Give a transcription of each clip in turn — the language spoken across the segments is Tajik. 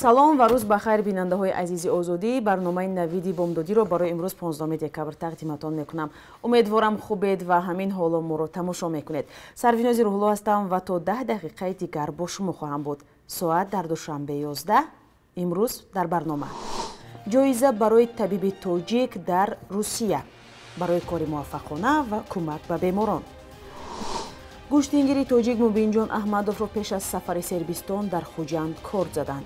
Салом ва рӯз ба хайр, бинандаҳои азизи Озодӣ. Барномаи Навиди бомдодиро барои имрӯз 15 декабр тақдиматон мекунам. Умедворам хубед ва ҳамин ҳоло моро тамошо мекунед. Сарвинози Рӯҳулло ҳастам ва то 10 дақиқаи дигар бо шумо хоҳам буд. Соат дар Душанбе 11. Имрӯз дар барнома ҷоиза барои табиби тоҷик дар Русия барои кори муваффақона ва кӯмак ба беморон. Гӯштингири тоҷик Мубинҷон Аҳмадовро пеш аз сафари Сербистон дар Хуҷанд корд заданд.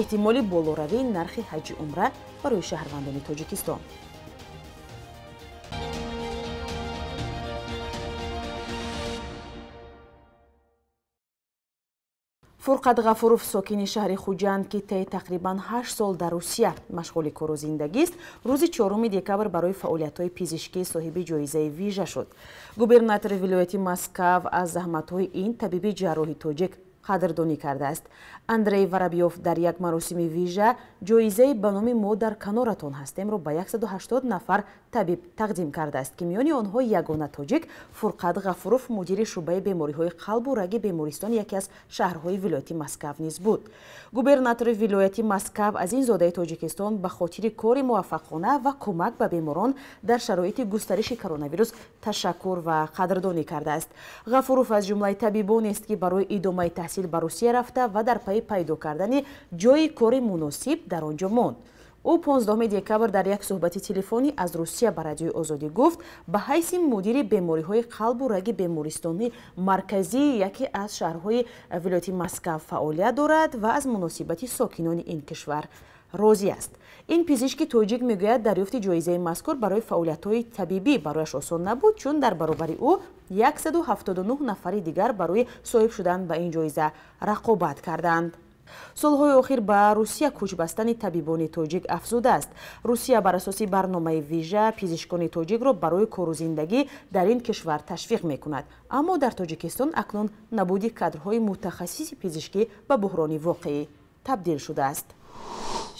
Эҳтимоли болоравии нархи ҳаҷи умра барои шаҳрвандони Тоҷикистон. Фурқат Ғафуров, сокини шаҳри Хуҷанд, ки таи тақрибан 8 сол дар Русия машғули кору зиндагист, рӯзи 4 декабр барои фаъолиятҳои пизишкӣ соҳиби ҷоизаи вижа шуд. Губернатори вилояти Москав аз заҳматҳои ин табиби ҷарроҳи тоҷик қадрдонӣ кардааст. Андрей Воробьёв дар як маросими вижа ҷоизаи ба номи «Мо дар каноратон ҳастемро» ба 180 нафар табиб тақдим кардааст, ки миёни онҳо ягона тоҷик Фурқат Ғафуров, мудири шӯъбаи бемориҳои қалбу раги бемористони яке аз шаҳрҳои вилояти Москав низ буд. Губернатори вилояти Москав аз ин зодаи Тоҷикистон ба хотири кори муваффақона ва кӯмак ба беморон дар шароити густариши коронавирус ташаккур ва қадрдонӣ кардааст. Ғафуров аз ҷумлаи табибонест, ки барои идомаи таҳсил ба Русия рафта ва дар пайи пайдо кардани ҷойи кори муносиб дар он ҷо монд. Ӯ 15 декабр дар як суҳбати телефонӣ аз Русия ба Радиои Озодӣ гуфт, ба ҳайси мудири бемориҳои қалбу раги бемористони марказии яке аз шаҳрҳои вилояти Москав фаъолият дорад ва аз муносибати сокинони ин кишвар розӣ аст. Ин пизишки тоҷик мегӯяд, дарёфти ҷоизаи мазкур барои фаъолиятҳои табибӣ барояш осон набуд, чун дар баробари ӯ 179 нафари дигар барои соҳиб шудан ба ин ҷоиза рақобат карданд. Солҳои охир ба Русия кӯчбастани табибони тоҷик афзудааст. Русия бар асоси барномаи вижа пизишкони тоҷикро барои кору зиндагӣ дар ин кишвар ташвиқ мекунад. Аммо дар Тоҷикистон акнун набуди кадрҳои мутахассиси пизишкӣ ба буҳрони воқеӣ табдил шудааст.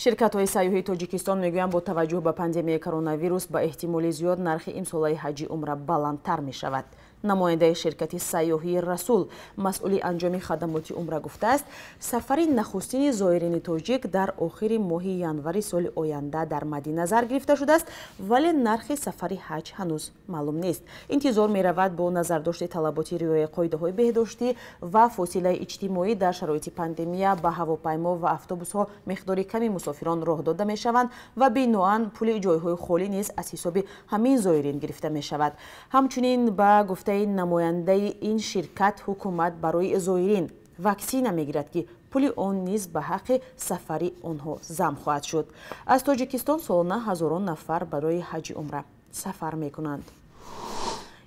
Ширкатҳои сайёҳии Тоҷикистон мегӯянд, бо таваҷҷӯҳ ба пандемияи коронавирус ба эҳтимоли зиёд нархи имсолаи ҳаҷи умра баландтар мешавад. Намояндаи ширкати сайёҳии Расул, масъули анҷоми хадамоти умра гуфтааст, сафари нахустини зоирини тоҷик дар охири моҳи январи соли оянда дар мадди назар гирифта шудааст, вале нархи сафари ҳаҷ ҳанӯз маълум нест. Интизор меравад, бо назардошти талаботи риояи қоидаҳои беҳдоштӣ ва фосилаи иҷтимоӣ дар шароити пандемия ба ҳавопаймо ва автобусҳо миқдори ками мусофирон роҳ дода мешаванд ва биноан пули ҷойҳои холӣ низ аз ҳисоби ҳамин зоирин гирифта мешавад. Ҳамчунин, ба гуфтаи намояндаи ин ширкат, ҳукумат барои зоирин ваксина мегирад, ки пули он низ ба ҳаққи сафари онҳо зам хоҳад шуд. Аз Тоҷикистон солона ҳазорон нафар барои ҳаҷи умра сафар мекунанд.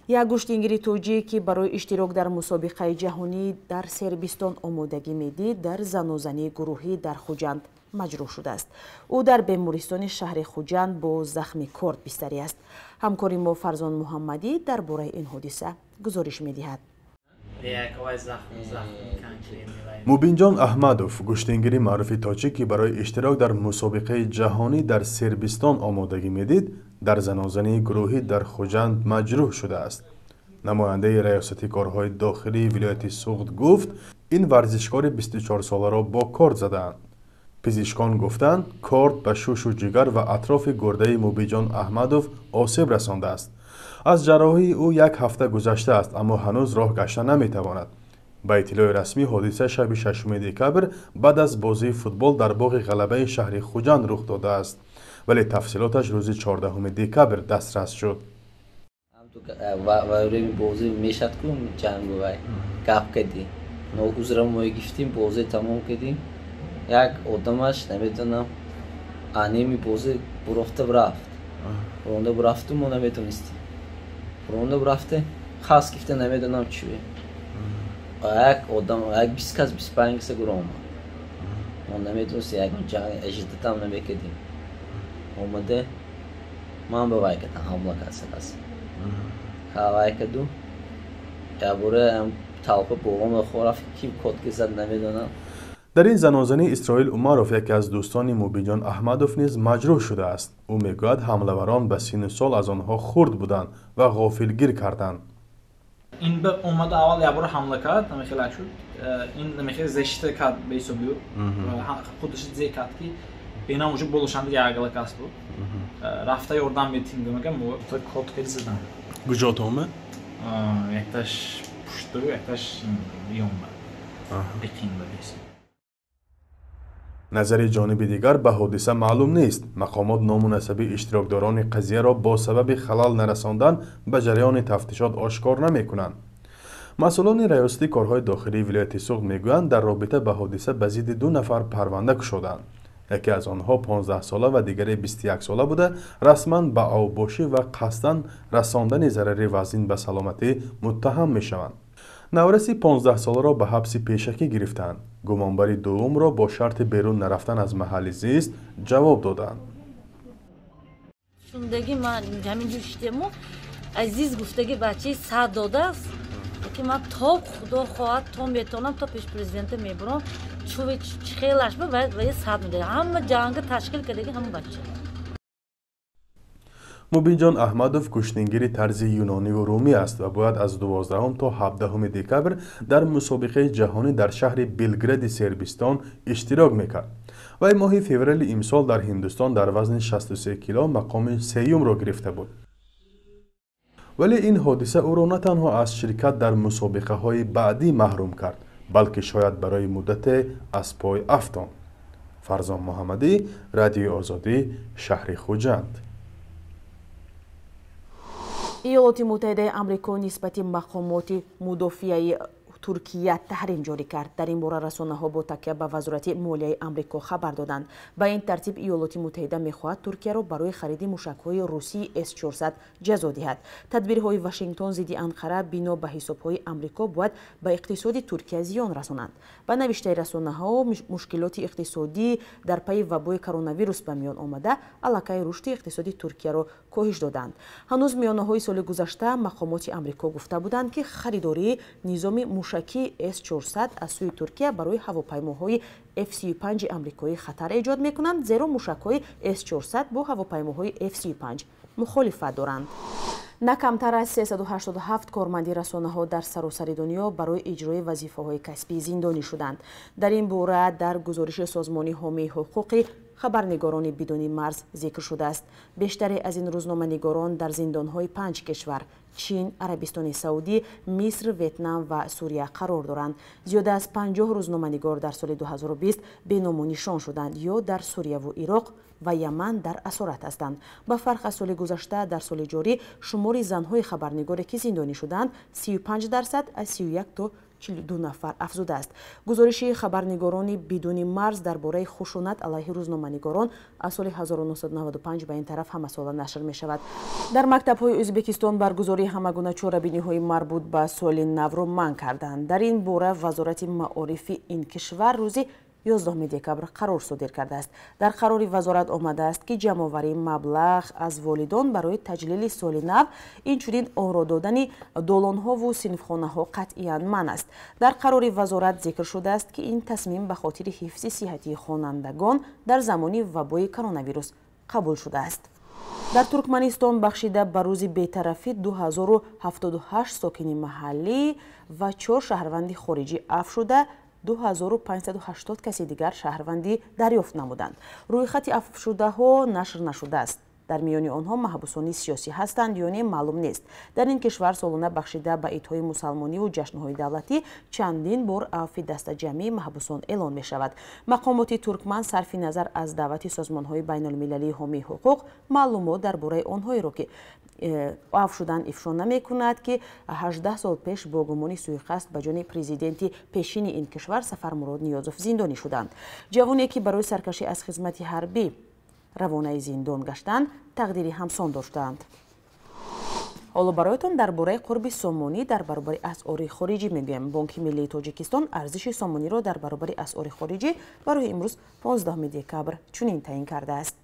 Як гӯштингири тоҷик, ки барои иштирок дар мусобиқаи ҷаҳонӣ дар Сербистон омодагӣ медид, дар занозании гурӯҳӣ дар Хуҷанд маҷрӯҳ шудааст. Ӯ дар бемористони шаҳри Хуҷанд бо захми корд бистарӣ аст. Ҳамкори мо Фарзон Муҳаммадӣ дар бораи ин ҳодиса гузориш медиҳад. Мубинҷон Аҳмадов, гӯштингири маъруфи тоҷик, ки барои иштирок дар мусобиқаи ҷаҳонӣ дар Сербистон омодагӣ медид, дар занозании гурӯҳӣ дар Хуҷанд маҷрӯҳ шудааст. Намояндаи раёсати корҳои дохилии вилояти Суғд гуфт, ин варзишкори 24-соларо бо корд задаанд. Пизишкон гуфтанд, корд ба шушу ҷигар ва атрофи гурдаи Мубинҷон Аҳмадов осеб расондааст. Аз ҷарроҳии ӯ як ҳафта гузаштааст, аммо ҳанӯз роҳ гашта наметавонад. Ба иттилои расмӣ, ҳодиса шаби 6 декабр баъд аз бозии футбол дар боғи ғалабаи шаҳри Хуҷанд рух додааст, вале тафсилоташ рӯзи 14 декабр дастрас шуд. Як одамаш намедонам анеми бозӣ бурофта рафт. Буронда бурафту мо наметонистем. Буронда бурафте хас гифта намедонам чӣ. Як одам, як 20 кас, 25 каса гуро омад. Мо наметонистем, ягон ҷанг ажитатам намекардем. Омаде ман ба вай кардам, ҳамла кард сарас. Вай карду ябора талпа болом рафт, ки котки зад намедонам. Дар ин занозанӣ Исроил Умаров, яке аз дӯстони Мубинҷон Аҳмадов, низ маҷрӯҳ шудааст. Ӯ мегӯяд, ҳамлаварон ба синну сол аз онҳо хурд буданд ва ғофилгир карданд. Ин ба омада аввал як бор ҳамла кард, намехелак шуд. Ин намехел зешта кард ба ҳисоби ӯ. Худаш зе кард ки бенам уже болошанда ягала кас буд. Рафта ёрдам метим гумагам мо код кади задан. Куҷо томе? Якташ пушту, якташ ёнба. Беқинба бес. Назари ҷониби дигар ба ҳодиса маълум нест. Мақомот ному насаби иштирокдорони қазияро бо сабаби халал нарасондан ба ҷараёни тафтишот ошкор намекунанд. Масъулони раёсати корҳои дохилии вилояти Суғд мегӯянд, дар робита ба ҳодиса ба зидди 2 нафар парванда кушоданд. Яке аз онҳо 15-сола ва дигаре 21-сола буда, расман ба авбошӣ ва қасдан расондани зарари вазнин ба саломатӣ муттаҳам мешаванд. Навраси 15-соларо ба ҳабси пешакӣ гирифтанд. Гумонбари дуввумро бо шарти берун нарафтан аз маҳалли зист ҷавоб доданд. Шундаги ман ҳамин ҷо шидему азиз гуфтаги бачаи сад додааст, ки ман то худо хоҳад то метавонам то пеш президента мебурам, чуви хелаш ба ва сад медиҳад. Ҳама ҷанга ташкил кардаги ҳама бача. Мубинҷон Аҳмадов гӯштингири тарзи юнониву румӣ аст ва бояд аз 12 то 17 декабр дар мусобиқаи ҷаҳонӣ дар шаҳри Белгради Сербистон иштирок мекард. Вай моҳи феврали имсол дар Ҳиндустон дар вазни 63 кило мақоми сеюмро гирифта буд. Вале ин ҳодиса ӯро на танҳо аз ширкат дар мусобиқаҳои баъдӣ маҳрум кард, балки шояд барои муддате аз пой афтонд. Фарзон Муҳаммадӣ, Радиои Озодӣ, шаҳри Хуҷанд. Иёлоти Муттаҳидаи Амрико нисбати мақомоти мудофиаи Туркия таҳрим ҷорӣ кард. Дар ин бора расонаҳо бо такя ба Вазорати молияи Амрико хабар доданд. Ба ин тартиб Иёлоти Муттаҳида мехоҳад Туркияро барои хариди мушакҳои русии С-400 ҷазо диҳад. Тадбирҳои Вашингтон зидди Анқара бино ба ҳисобҳои Амрико бояд ба иқтисоди Туркия зиён расонанд. Ба навиштаи расонаҳо, мушкилоти иқтисодӣ дар пайи вабои коронавирус ба миён омада аллакай рушди иқтисоди Туркияро коҳиш доданд. Ҳанӯз миёнаҳои соли гузашта мақомоти Амрико гуфта буданд, ки харидории низоми мушакии С-400 аз сӯи Туркия барои ҳавопаймоҳои F-35 амрикоӣ хатар эҷод мекунанд, зеро мушакҳои С-400 бо ҳавопаймоҳои F-35 мухолифат доранд. На камтар аз 387 корманди расонаҳо дар саросари дунё барои иҷрои вазифаҳои касбӣ зиндонӣ шуданд. Дар ин бора дар гузориши созмони ҳомии ҳуқуқи хабарнигорони бидуни марз зикр шудааст. Бештаре аз ин рӯзноманигорон дар зиндонҳои 5 кишвар Чин, Арабистони Саудӣ, Миср, Ветнам ва Сурия қарор доранд. Зиёда аз 50 рӯзноманигор дар соли 2020 беному нишон шуданд ё дар Сурияву Ироқ ва Яман дар асорат ҳастанд. Ба фарқ аз соли гузашта, дар соли ҷорӣ шумори занҳои хабарнигоре ки зиндонӣ шуданд 35% аз 31 то 42 нафар афзудааст. Гузориши хабарнигорони бидуни марз дар бораи хушунат алайҳи рӯзноманигорон аз соли 1995 ба ин тараф ҳамасола нашр мешавад. Дар мактабҳои Ӯзбекистон баргузории ҳамагуна чорабиниҳои марбут ба соли навро манъ карданд. Дар ин бора Вазорати маорифи ин кишвар рӯзи 11 декабр қарор содир кардааст. Дар қарори вазорат омадааст, ки ҷамъоварии маблағ аз волидон барои таҷлили соли нав, инчунин онро додани долонҳову синфхонаҳо қатъиян манъ аст. Дар қарори вазорат зикр шудааст, ки ин тасмим ба хотири ҳифзи сиҳатии хонандагон дар замони вабои коронавирус қабул шудааст. Дар Туркманистон бахшида ба рӯзи бетарафӣ 2078 сокини маҳаллӣ ва 4 шаҳрванди хориҷӣ афв шуда, 2580 каси дигар шаҳрвандӣ дарёфт намуданд. Рӯйхати афвшудаҳо нашр нашудааст. Дар миёни онҳо маҳбусони сиёсӣ ҳастанд ё не маълум нест. Дар ин кишвар солона бахшида ба идҳои мусалмониву ҷашнҳои давлатӣ чандин бор авфи дастаҷамъии маҳбусон эълон мешавад. Мақомоти туркман сарфи назар аз даъвати созмонҳои байналмилалии ҳомии ҳуқуқ маълумот дар бораи онҳоеро ки афв шудан ифшо намекунад, ки 18 сол пеш бо гумони суиқасд ба ҷони президенти пешини ин кишвар Сафармурод Ниёзов зиндонӣ шуданд. Ҷавоне ки барои саркашӣ аз хизмати ҳарбӣ равонаи зиндон гаштанд, тақдири ҳамсон доштанд. Ҳоло бароятон дар бораи қурби сомонӣ дар баробари асъори хориҷӣ мегӯем. Бонки Миллии Тоҷикистон арзиши сомониро дар баробари асъори хориҷӣ барои имрӯз 15 декабр чунин таъин кардааст.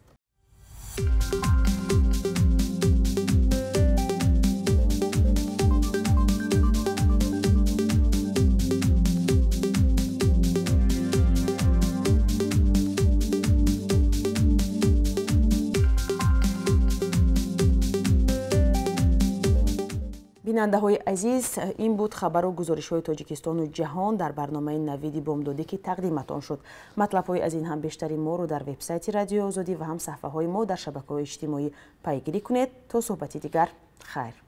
Бинандаҳои азиз, ин буд хабару гузоришҳои Тоҷикистону ҷаҳон дар барномаи «Навиди бомдодӣ», ки тақдиматон шуд. Матлабҳои аз ин ҳам бештари моро дар вебсайти Радиои Озодӣ ва ҳам саҳифаҳои мо дар шабакаҳои иҷтимоӣ пайгирӣ кунед. То суҳбати дигар, хайр.